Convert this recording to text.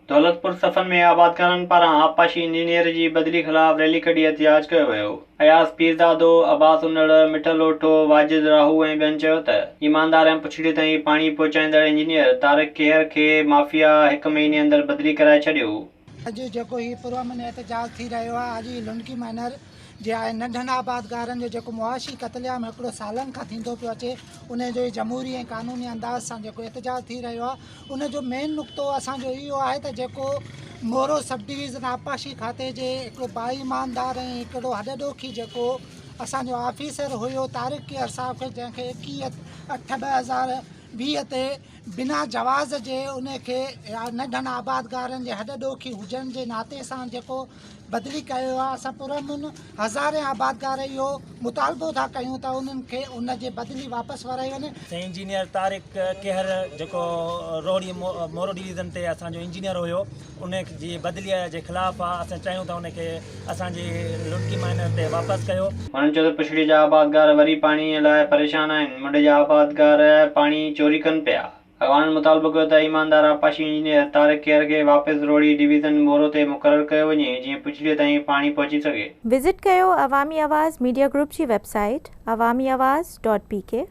دولتپور صفن ۾ آبادگارن پاران آبپاشي انجنيئر جي بدلي خلاف ريلي ڪڍي احتجاج ڪيو ويو. اياز پيرزادو، عباس انڙ، مٺل اوٺو، واجد راهو ۽ ٻين چيو ته ايماندار ۽ پڇڙي تائين پاڻي پهچائيندڙ انجنيئر طارق ڪيهر کي مافيا هڪ مهيني اندر بدلي ڪرائي ڇڏيو. اڄ جيڪو هي پرامن احتجاج ٿي رهيو آهي اڄ هي لنڊڪي مائنر جي آهي ننڍن آبادگارن جو جيڪو معاشي قتل عام هڪڙو سالن کان ٿيندو پيو اچي ان جو هي جمهوري ۽ قانوني انداز سان جيڪو احتجاج ٿي رهيو آهي ان جو مين نقطو اسان جو اهو آهي ته جيڪو مورو سب ڊويزن آبپاشي کاتي جي هڪڙو باايماندار ۽ هڪڙو هڏ ڏوکي جيڪو اسان جو آفيسر هيو طارق ڪيهر صاحب کي جنهن کي 21 اٺ 2020 تي بنا جواز جي ان کي ننڍن آبادگارن جي هڏ ڏوکي هجڻ جي ناتي سان جيڪو بدلي ڪيو آهي اسان پرامن هزارين آبادگار اهو مطالبو ٿا ڪيون ته انهن کي ان جي بدلي واپس ورائي وڃي. سائين انجنيئر طارق ڪيهر جيڪو روهڙي مورو ڊويزن تي اسان جو انجنيئر هيو ان جي بدلي جي خلاف آ اسان چاهيون ٿا ان کي اسان جي لنڊڪي مائنر تي واپس ڪيو. هنن چيو ته پڇڙي جا آبادگار وري پاڻي لاء پريشان آهن، منڍ جا آبادگار پاڻي چوري ڪن پيا. اڳواڻن مطالبو ڪيو ته ايماندار آبپاشي انجنيئر طارق ڪيهر کي واپس روهڙي ڊويزن مورو تي مقرر ڪيو وڃي جيئن پڇڙي تائين پاڻي پهچي سگهي. وزٽ ڪيو عوامي آواز ميڊيا گروپ جي website Awami Awaz dot P K.